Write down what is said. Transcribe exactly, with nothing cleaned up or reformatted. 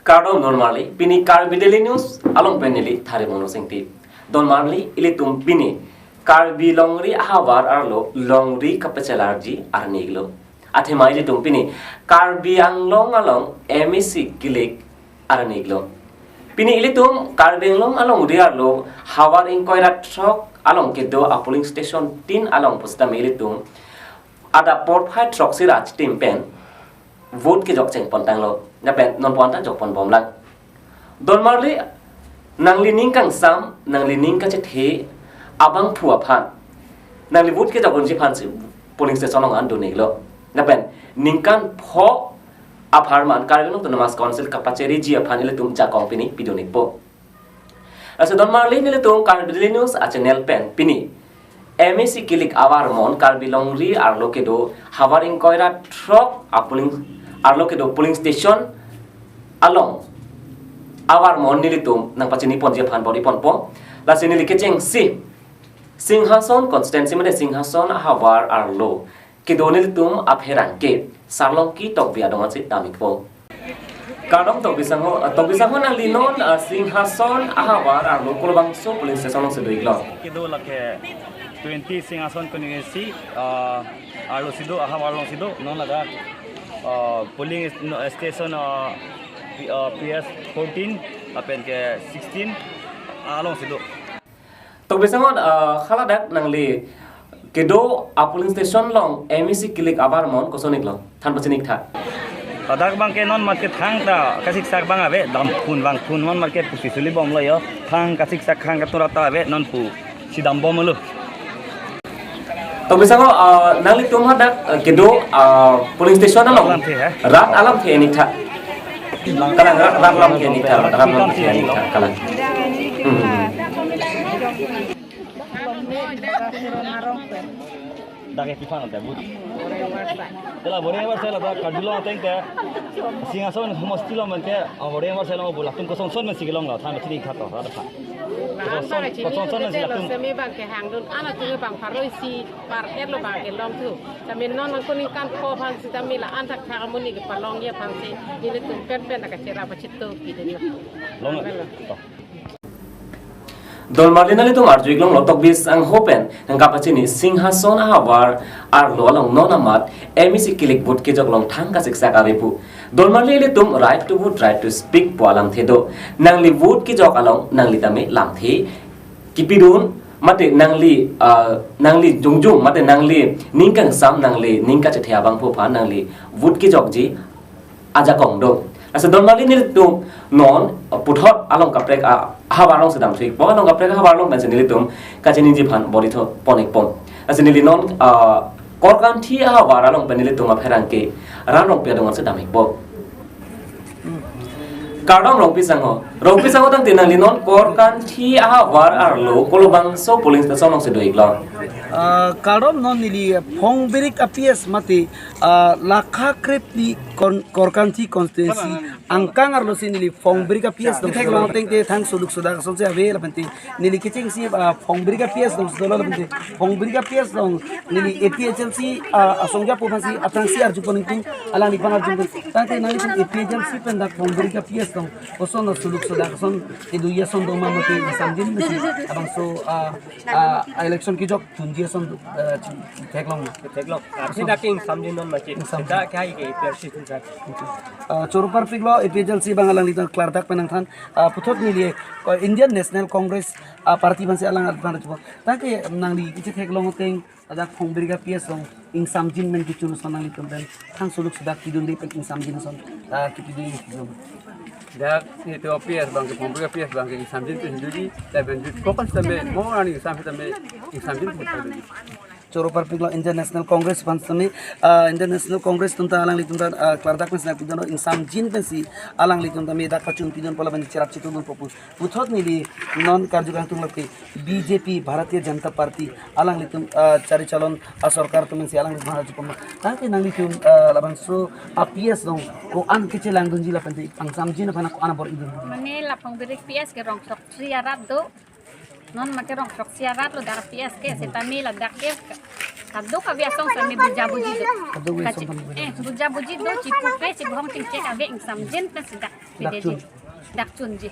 Kardom donmarli, pini Karbi Daily News along pen neli Thari Mono Singti. Donmarli, ilitum pini Karbi longri ahavar arlo longri kapachelarji arni iklo. Athema ilitum pini Karbi Anglong along M A C kilik arni iklo. Pini ilitum Karbi Anglong alongri arlo havar ingkoi ra throk along kedo a polling station tin along pusitame ilitum adap porphai throksi ra chitim pen vote kejok chengpon tanglo. Lapen non pon ta jokpon bomlang. Donmarli, nangli ning kangsam, nangli ning kachethe abangphu aphan, nangli vote kejok unji aphansi polling station along an dun iklo. Lapen ningkan pho apharman Karbi Anglong Autonomous Council kapacheriji aphan ilitum jakong pini pidun ikpo. Lasi donmarli, nelitum Karbi Daily News a channel pen pini M A C kilik avar mon Karbi longri arlo kedo havar ingkoi ra throk a polling, arlo kedo polling station along avar mon nelitum nangpachini ponji aphan bor-i ponpo. Lasi neli kechengsi Singhason constituency mate Singhason ahavar arlo kedo nelitum apherangke Sarlongki Tokbi adong ansi dam ikpo. Kardom Tokbi sangho, ah, Tokbi sangho, nangli non, ah, Singhason ahavar arlo kolobangso polling station alongsi do iklo? Kedo lake twenty Singhason constituency, ah, arlosi do, ahavar alongsi do, non ladak, ah, polling is-, no, station, ah, P-, ah, P S fourteen, lapen ke sixteen, alongsi do. Tokbi sangho, ah, haladak nangli kedo a polling station along M A C kilik avar mon koson iklo? Than pachini ik tha. Ladak abangke non marke thangta kasiksak abang ave, damphun vangphun non marke pusi suli bomlo yo. Thang kasiksak thang katura ta ave, non pusi dam bomlo. Tokbi sangho, ah, nanglitum hadak, ah, kedo, ah, polling station along rat alamthe, eh? Rat alamthe ik tha. Kalang, rat, rat alamthe ik tha, rat alamthe ik tha, kalang. Hmm. Dak epiphan ante booth. Tela Boreng Warsai ladak Karbi Anglong ateng te Singhason homosti along abangke, ah, Boreng Warsai along bula tum kosonson pensi kelonglo, than pachini ik tha to, rat aphan. Kosonson, kosonson pensi latum. Semi abangke hangdun, ana tunge abang pharo isi par-etlo abangke longthu. Tame non nangko ningkan pho aphan sitame la-an thakthak amonit kepalongji aphansi nelitum penpen ta kachera pachito pidunlo. Long. Donmarli, nanglitum arju ik longlo Tokbi sangho pen nangkapachini Singhason ahavar arlo along non amat M A C kilik vote kejok along thang kasiksak ave pu. Donmarli, ilitum right to vote, right to speak pu alamthe do. Nangli vote kejok along nangli tame lamthe kipidun, mate nangli, ah, nangli jongjong, mate nangli ning kangsam, nangli ning kachethe abangphu aphan nangli vote kejokji ajakong do. Lasi donmarli, nelitum non, ah, puthot along kaprek, ah, ahavar alongsi damthu ikpo, along kaprek ahavar along pensi nelitum kachiniji aphan bor-i tho pon ikpo. Lasi neli non, ah, Korkanthi ahavar along pen nelitum apherangke Ran Rongpi adong ansi dam ikpo. Kardom Rongpi sangho. Rongpi sangho, tangte nangli non Korkanthi ahavar arlo kolobangso polling station alongsi do iklo? Ah, kardom, non neli Phongbirik a P S mate, ah, lakha krepli kon-, Korkanthi constituency angkang arlosi neli Phongbirik a P S along theklong ateng te thang suluk sudak asonsi ave lapen te neli kechengsi, ah, Phongbirik a P S alongsi dolo lapen te Phongbirik a P S along neli A P H L C, ah, asongja pu aphansi aphrangsi arju pon ingtung, alangliphan arju pon. Tangte nanglitum A P H L C pen dak Phongbirik a P S along koson suluk sudak ason kedoji ason doma mate ingsamjin mesi abangso, ah, ah, election kejok dunji ason, ah, theklong. Theklong. Aphi dak ingsamjin non masi. Ingsamjin. Dak kai ke A P H L C pen dak. Ah, choro parpiklo, A P H L C abang alanglitum klardak pen nangthan. Ah, puthot neli, ko Indian National Congress, ah, party aphansi alangliphan arju pon. Tangte nangli kechetheklong ateng ladak Phongbirik a P S along ingsamjin pen kechun ason nanglitum pen thang suluk sudak pidunde pen ingsamjin ason, ah, kipidun kejun. Dak nelitum a P S abangke, Phongbirik a P S abangke ingsamjin pen dunji, lapen jut kokon sitame mo ani ingsamjin tame ingsamjin pen dunji. Choro parpiklo Indian National Congress aphan sitame, ah, Indian National Congress atum ta alanglitum ta, ah, klardak pen si nangpidunlo, ingsamjin pensi alanglitum tame dak kachun pidunpo lapen cherap chitu dunpo pu. Puthot neli non karju kangtung lake B J P, Bharatiya Janata Party, alanglitum, ah, chari chalon asorkar atum pensi alanglitum arju pon. Tangte nanglitum, ah, labangso a P S along ko-an kechelang dunji lapen te ingsamjin aphan ko-an bor-i dun? Mane la Phongbirik P S ke rong throksi arat do. Non make rong throksi arat lo dak P S ke, sitame ladak ke Kadokave asong sami buja buji do. Kadokave asong sami buja. Eh, buja buji do, chipupe, chibhong chingchek ave ingsamjin pen sida. Dak chun. Dak chunji.